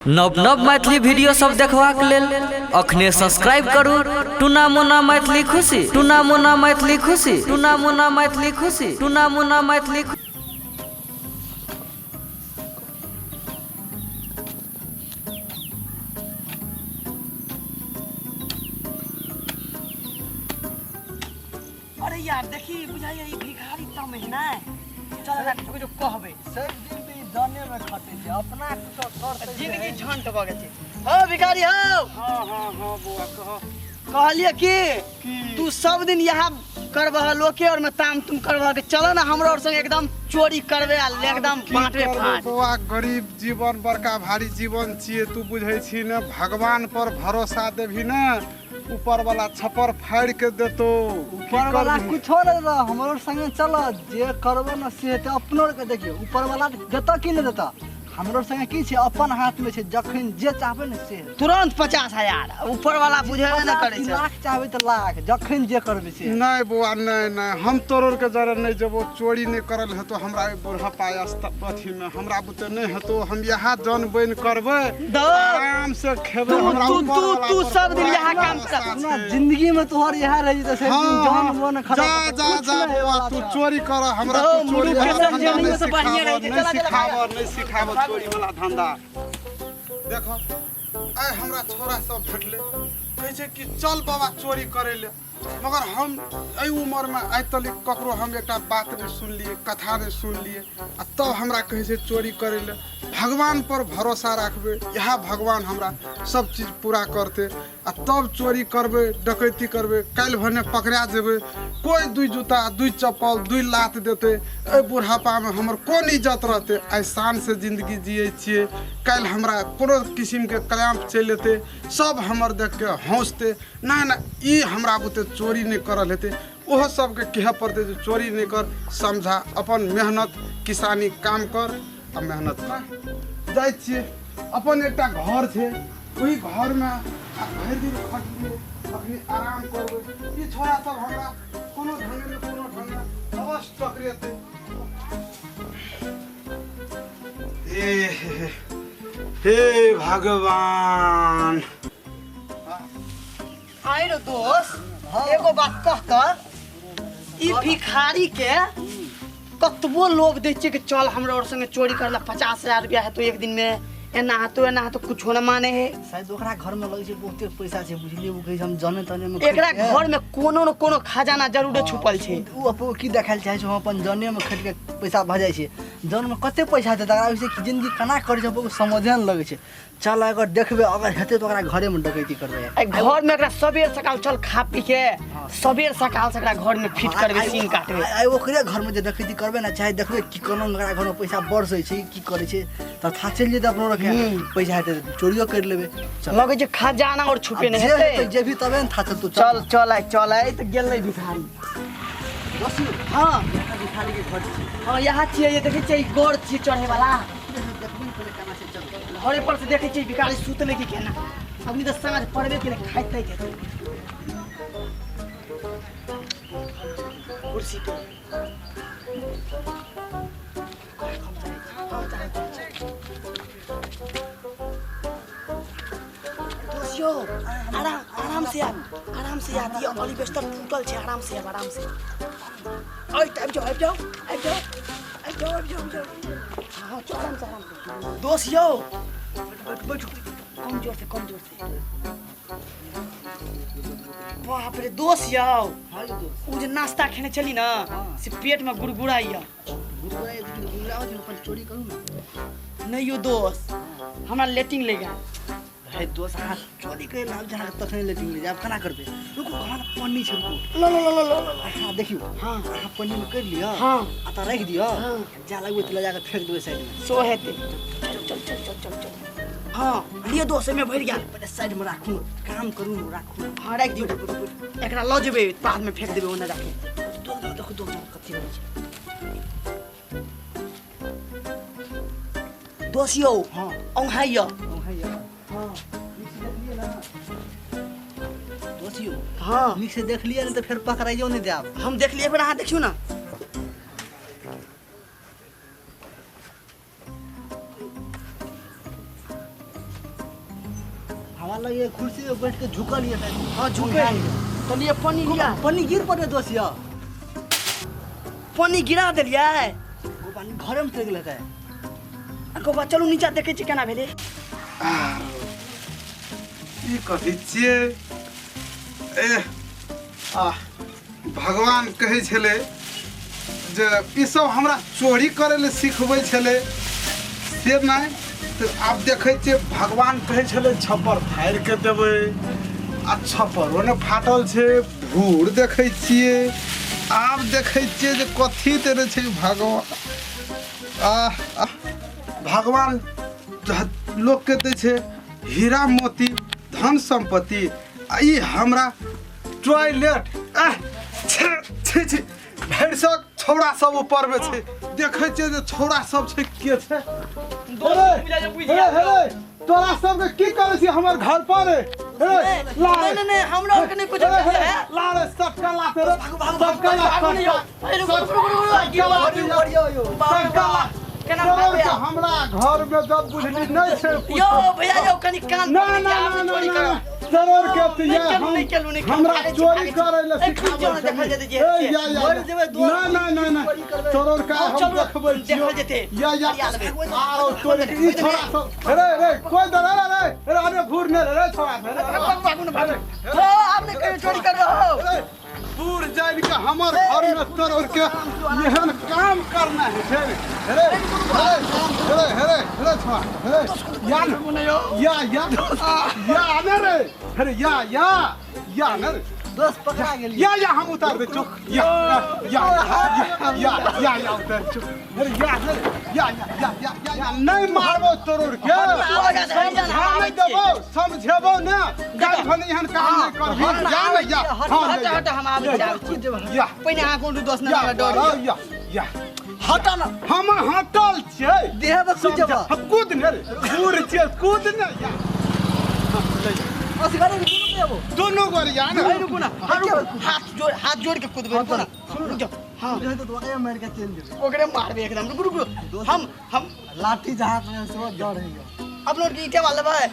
नव नव मैथिली वीडियो सब देखबाक लेल अखने सब्सक्राइब करू टूना मुना मैथिली खुशी, टूना मुना मैथिली खुशी, टूना मुना मैथिली खुशी, टूना मुना मैथिली। अरे यार देखी बुझाइए ई भिखारी तम है ना, चल एकरा जो कहबे सब दिन तऽ ई जने में खटै छै, अपना कुछो करतै जिंदगी झंट भऽ गेल छै। हौ भिखारी हौ। हाँ हाँ हाँ बौआ कह। कहलिए कि तू सब दिन यहाँ करबह लोके और में ताम तुम करबह के चलो ना हमरो और संग एकदम चोरी करबे आ एकदम की बांटबे करबै फाट। बौआ, गरीब जीवन बड़का भारी जीवन छियै, तू बुझै छी ने, भगवान पर भरोसा देबही ने ऊपर वाला छप्पर फाड़ि के देतो। ऊपर वाला कुछो नहीं देता, हमरो संगे चल जे करबो न से हेतै। अपनो के देखियौ ऊपर वाला देता कि नहीं देता, हमरो संगे की छै अपन हाथ में छै, जखन जे चाहबै ने से हेतै। तुरंत 50,000 ऊपर वाला बुझेबे न करै छै। लाख चाहबै तऽ लाख, जखन जे करबै से। नहीं बौआ नहीं नहीं, हम तोर के जरे नहीं जेबो, चोरी नहीं करल हेतो हमरा बुढ़ापा अथी में, हमरा बुते नहीं हेतो, हम यहाँ जन बन करबै आराम से खेबै। हमरा तू तू तू सब दिन यहाँ काम कर जिंदगी में तोहर यहाँ रह जेतै से जन बन खराब। जा जा जा बौआ तू चोरी कर, हमरा तू चोरी वाला धंधा नहीं सिखाबो, नहीं सिखाबो चोरी वाला धंधा। देखो आइ हमरा छोरा सब भेटलै, कहै छै कि चल बाबा चोरी करै ले, मगर हम एहि उमरमे आइ तक ककरो हम एकटा बात नहि सुनलियै, कथा नहि सुनलियै, आ तब हमरा कहै छै चोरी करै ले। भगवान पर भरोसा राखबै, इएह भगवान हमरा सब चीज पूरा करतै, आ तब चोरी करबै डकैती करबै, काल्हि भने पकड़ा जेबै, कोइ दुई जूता दुई चप्पल दुई लात देतै, एहि बुढ़ापामे हमर कोन इज्जत रहतै? आइ शानसँ जिन्दगी जियै छियै, काल्हि हमरा कोनो किसिमके क्लैम्प चलि एतै, सब हमर देखके हँसतै। नहि नहि ई हमरा बुते चोरी नहि करल हेतै। ओहो सबके कहऽ पड़तै जे चोरी नहि कर, समझा अपन मेहनत किसानी काम कर आ मेहनत कर। जाइ छियै अपन एकटा घर छै, ओहि घरमे भरि दिन खटलियै, अखनी आराम करबै। ई छोरा सब हमरा कोनो ढङ्गे ने कोनो ढङ्गे अवश्य टकरेतै। हे भगवान। आइ रो दोस्त एगो बात कह त, ई भिखारी के कतबो लोभ दै छियै कि चल हमरा और संगे चोरी करला 50,000 रुपया हेतौ एक दिन में, एना हेतौ एना हेतौ, कुछो न माने है। शायद ओकरा घर में लगै छै बहुते पैसा छै, बुझलियै? ओ कहै छै हम जने तने में एकरा घर में कोनो न कोनो खजाना जरूरे छुपल छै। ओ अपन की देखायल चाहै छै, हम अपन जने में खटि के पैसा भऽ जाइ छै, जन में कते पैसा छै तकरा ओहिसँ जिन्दगी केना करै छै ओ समझे नहि लगै छै। चल अगर देखबै अगर हेतै तऽ ओकरा घरे में डकैती करबै। घर में एकरा सबेर सकाल चल खा पी के सबेर सकाल से एकरा घर में फिट करबै, सीन काटबै। आइ ओकरे घर में जे डकैती करबै ने, चाहे देखबै कि कोनो ओकरा घर में पैसा बरसै छै की करै छै, तऽ था चलि जेतै अपनो रखे पैसा हेतै तऽ चोरियो करि लेबै। लगै छै खजाना और छुपे नहि हेतै, जे भी तबे ने था चलतौ। चल चल आइ चल आइ तऽ गेलै भिखारी। हाँ भिखारी के घर छै। हाँ यहाँ छियै, ये देखै छियै गौर छियै चढ़े वाला, घरे पर से देखै छियै भिखारी सुतलै कि केना। अभी तऽ साँझ पड़बे केलै, खाइत ताइत हेतै कुर्सी पर। दोस्त यौ आराम आराम से आब, आराम से आब, ये अलिबेस्टर टूटल छै, आराम से आब, आराम से। आबि जाओ आबि जाओ आबि जाओ आबि जाओ आबि जाओ आबि जाओ। हाँ चल आराम से आराम से। दोस्त यौ बैठो बैठो, कम जोर से कम जोर से। बाप रे दोस्त यौ, ओ जे नाश्ता खेने छली ना से पेट में गुड़गुड़ाइया। चोरी करू ना? नहीं यो दोस्त हमरा लेटिंग ले गेल। भाई दोस्त अहाँ चोरी करे लाभ जहाँ तखने लेटिंग ले जायब, केना करबै? रुकू हमरा पन्नी छै, रुकू ल ल ल ल ल। हाँ देखियौ, हाँ अहाँ पन्नी में करि लिअ, हाँ आ तऽ राखि दिअ, हाँ जा लगबै तऽ लऽ जाकऽ फेंक देबै साइड में, सो हेतै। चल चल चल चल चल चल। हाँ लिअ दोस्त एहिमे भरि गेल, पहिले साइड में राखू, काम करू राखू। हाँ राखि दियौ, एकरा लऽ जेबै बाद में फेंक देबै ओन्ने जाके। देखू दोस्त कथी रहै छै। दोस्त यौ हाँ औंघाइयौ। औंघाइयौ। हाँ दोस्त यौ हाँ नीक से देख लिअ ने तऽ फेर पकड़ाइयो नहि देब। हम देख लियै, एक बेर अहाँ देखियौ ना। हमरा लगे कुर्सी पे बैठ के झुकल ये। हां झुके तो लिए पानी लिया, पानी गिर पड़े दोस्त या पानी गिरा देलियै। ओ पानी घर में चल गेल है। गोबा चलू नीचा देखै छी केना भेलै। ई कथी छियै? ए आ भगवान कहै छलै जे ई सब हमरा चोरी करै ले सिखबै छलै, से नहि तऽ आब देखै छियै भगवान कहै छलै छप्पर फाड़ि के देबै आ छप्परो ने फाटल छै, भूर देखै छियै। आब देखै छियै जे कथी देने छै भगवान। आह भगवान लोकके दै छै हीरा मोती धन सम्पत्ति, आ ई हमरा टॉयलेट। आह छी छी छी भरिसक छौड़ा सब ऊपर में छै। देखै छियै जे छौड़ा सब छै के छै। तोरा सबके की करै छी हमर घर पर? नहीं नहीं नहीं हमरा के नहीं कुछ है। ला रे सबका लाते रे, सबका लाते केना भागबै हमरा घर में जब बुझली नहीं छै यो भैया यो कनी कान ना ना ना चोरी कर चोर के त या हमरा चोरी करै ले सिखाबै देखल जेतै जे ए या या ना ना ना ना चोर का हम देखबै देखल जेतै या या आरो चोरी ई छोरा सब रे रे कोई दर रे रे रे अरे घूर ने रे छोरा रे भागू न भागू हो आपने कहीं चोरी कर रहो हो दूर जान के हमर घर में तोर के एहन काम करना है छै रे रे रे रे रे छोरा रे या या या या ने रे अरे या या या ने रे दोस्त पकड़ा गेल। या या हम उतार दे चुप या या या या या उतार चुप अरे या रे या या या या या नहीं मारबो तोर के नहीं देबो समझेबो ना गाय भने एहन काम नहीं करबी या ने या हट हट हम आबै छी या पहिने अहाँ कोन दोस्त ने हमरा डर या या हट ना हम हटल छियै देह पर कूद जेबो हम कूद ने रे दूर छियै कूद ने या असगरे दुनू जेबो दुनू गोरी या ने रुकू ना हाथ जोड़ के कूदबै रुकू ना रुक जाओ। हां जो तो ओकरे मार के चल जेबै ओकरे मारबै एकदम रुकू रुकू हम लाठी जहां में से डर है अपनो के ईटे वाला लेबै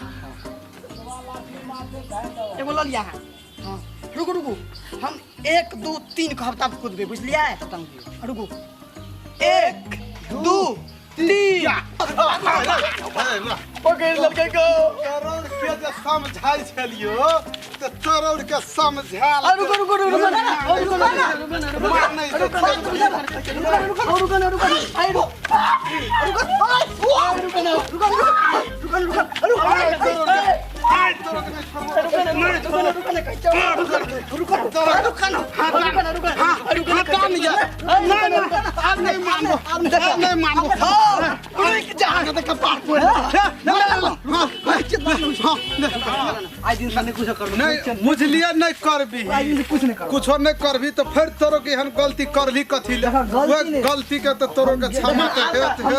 एगो ल लिया। हां रुकू रुकू हम 1 2 3 कहब तब कूदबै बुझलियै? रुकू 1 2 3 पकड़ लड़के को चरौर के जे समझाइ छलियो त चरौर के समझाल। रुको रुको रुको रुको रुको रुको रुको आई रुको रुको रुको रुको रुको आई तोर के रुको रुको रुको रुको रुको रुको रुको रुको ना ना अब नहीं मानबो अब नहीं मानबो रुक जा के कपार पर आज दिन से कुछ करबो नहीं बुझलिए नहीं करबी आज दिन से कुछ नहीं करबो कुछो नहीं करबी तो फिर तोरो के एहन गलती करली कथी ले गलती के तो तोरो के क्षमा के हेत है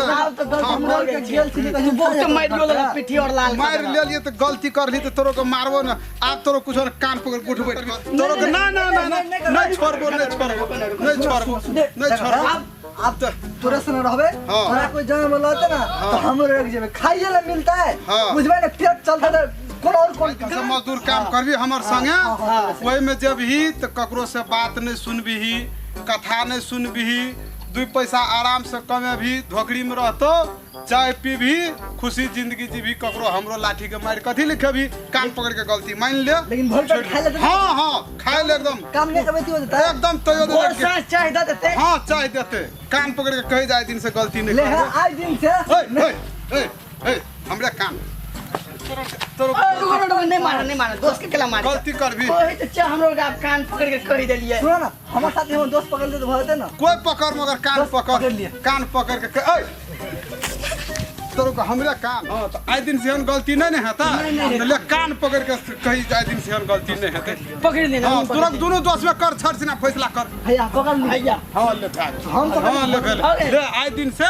हमरा के गेल छी बहुत मारियो लगा पिठी और लाल मार लेलिए तो गलती करली तो तोरो के मारबो ना आब तोरो कुछो कान पकड़ उठ बैठ तोरो के ना ना ना नहीं छोड़बो नहीं छोड़बो नहीं छोड़बो नहीं छोड़बो आप तो तोरा से न रहबे तोरा कोई जगह में लते ना तो हम रह जेबे खाइए ले मिलता है बुझबे ना पेट चलता है कोन और कोन सब मजदूर काम करबी हमर संगे ओइ में जेबही त ककरो से बात नहीं सुनबही कथा नहीं सुनबही 2 पैसा आराम से कमेबही धोकड़ी में रहतो चाय पीबी खुशी जिंदगी जीबी ककरो हमरो लाठी के मार कथी लिखेबी कान पकड़ के गलती मान ले लेकिन भर पेट खाए ले। हां हां खाए ले एकदम काम नहीं करबे तो देता एकदम तैयो दे और सांस चाय दे देते। हां चाय देते कान पकड़ के कहि जाय दिन से गलती नहीं ले आज दिन से ए ए ए हमरा कान तोरो रुको रुको नहीं मारा नहीं मारा दोस्त के केला मार गलती करबी ओही त चा हमरो के कान पकड़ के कहि देलिए। सुनो ना हमर साथ हम दोस्त पकड़ ले तो भरते ना कोई पकड़ मगर कान पकड़ कान पकड़ के ए तोरो के हमरा कान। हां त आइ दिन से हम गलती नहीं ने हेता ले कान पकड़ के कहि आइ दिन से हम गलती नहीं हेते पकड़ लेना। हां तुरंत दोनों दोस्त में कर छड़ से ना फैसला कर भैया पकड़ ले भैया। हां ले भाग हम तो हां ले ले आइ दिन से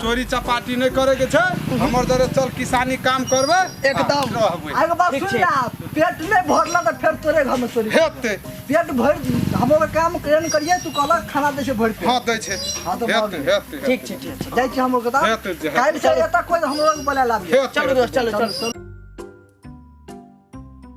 चोरी चपाटी नहीं करे के छै हमर दरे चल किसानी काम करबे एकदम रहबे। आगे बात सुन ना पेट नहीं भरला त फेर तोरे घर में चोरी हेते पेट भर हमरो काम केन करिए तू कहला खाना दे छै भर पेट। हां दै छै हां तो हेते हेते ठीक छै ठीक छै जाइ छै हमरो के त हेते काल्हि से एता कोई हमरो के बोला लाबिए। चलो दोस्त चलो चलो।